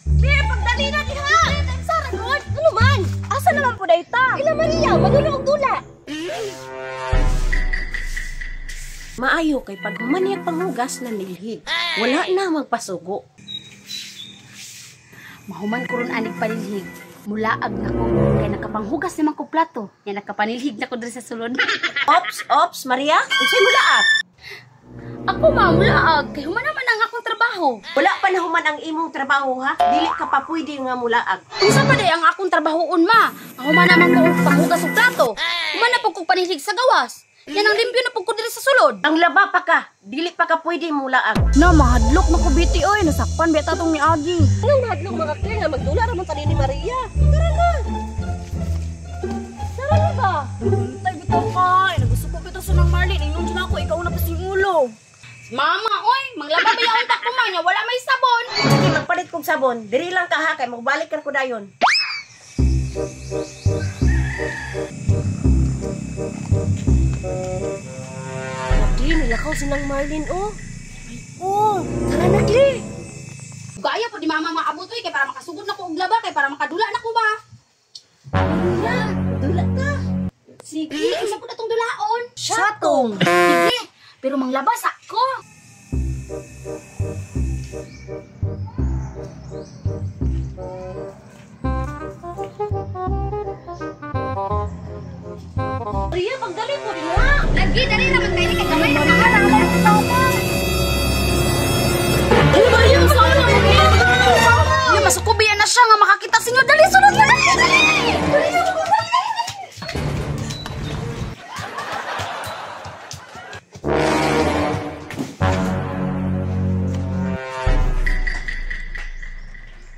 Claire, pagdali na diha! Sara, God! Ano man? Asa naman po dayta? Ila Maria, madulo og dula. Maayo kay pag human niya panghugas na nilhig. Wala na magpasugo. Mahuman ko ron anig panilhig. Mulaag na ko kay nakapanghugas naman ko plato. Nya nakapanilhig na ko diri sa sulod. Ops, ops, Maria, unsay mulaag? Ako ma, mulaag kay human naman ang akong trabaho. Wala pa na human ang imong trabaho ha. Dili ka pa pwede nga mulaag. Unsa pa day ang akong trabahoon ma? Ang human naman ko og panghugas og plato. Human na pud kog panilhig sa gawas. Yan ang limpyo na pud ko diri sa sulod. Ang laba pa ka, dili pa ka pwede mulaag. Na mahadlok na ko biti oy, nasakpan beta tong miagi. Anong mahadlok mga Claire nga magdula ra man tani ni Maria? Tara na. Tara na ba? Tay bitaw ka, nagusto ko bitaw sa nang Marlene, ingon jud ako ikaw na pasing ulo. Mama, oy, manglaba ba yaon ta ko ma nya wala may sabon. Sige, magpalit kog sabon. Diri lang ka ha kay magbalik ka ko dayon. Claire, nilakaw si Nang Marlene, oh. Ay, oh. Tara na, Claire. Gaya po di mama maabot oy kay para makasugod na ko og laba kay para makadula na ko ba. Dula, dula ta. Sige, unsa pud atong dulaon? Satong. Sige, pero manglabas ako. Maria, pagdali po rin ha. Lagi dali ra man kay gamay na kaara. Ay, Maria, masama na. Yo masukubi na siya nga makakita sa inyo. Dali sulod na dali. Dali.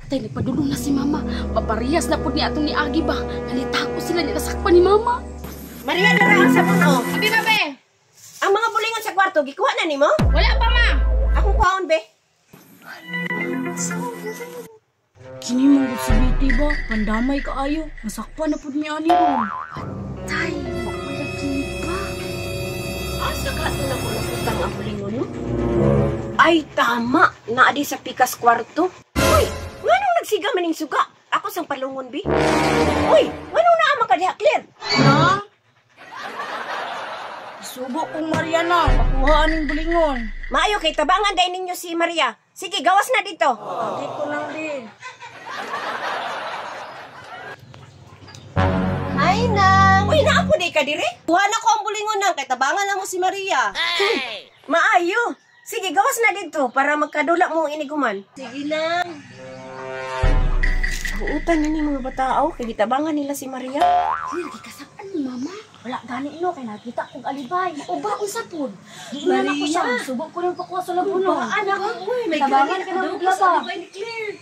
Tay, nagpadulong na si mama. Paparehas na pud ni atong ni Agi ba. Nalitako sila niya nasakpan ni mama. Maria, dara ang sabon oh. Abi ba be? Ang mga bulingon sa kwarto gikuha na nimo? Wala pa ma. Akong kuhaon be. Kini man gud si biti ba, pandamay kaayo, nasakpan na pud mi ani ron. Tay, wala kini pa. Asa ka ato na ko nakutang ang bulingon no? Ay tama, naa di sa pikas kwarto. Uy, nganong nagsiga maning suga? Ako sang palungon bi. Uy, nganong naa man ka diha, Claire? Na? Subo kong Maria na, pakuha aning bulingon. Maayo kay tabangan dai ninyo si Maria. Sige, gawas na dito. Di ko lang din. Hi, Nang. Uy, naa po di ka dire? Kuha na ko ang bulingon nang kay tabangan na mo si Maria. Maayo. Sige, gawas na dito para magkadula mo ang iniguman. Sige lang. Huutan na ni mga batao kay gitabangan nila si Maria. Claire, gikasapan ni mama. Wala gani ino kay nakita kog alibay. O ba unsa pud? Giingnan ako siya, subo ko rin pakuha sa labuno. Anak ko, uy, may Tabangan gani ka na daw og ko sa laba. alibay ni Claire.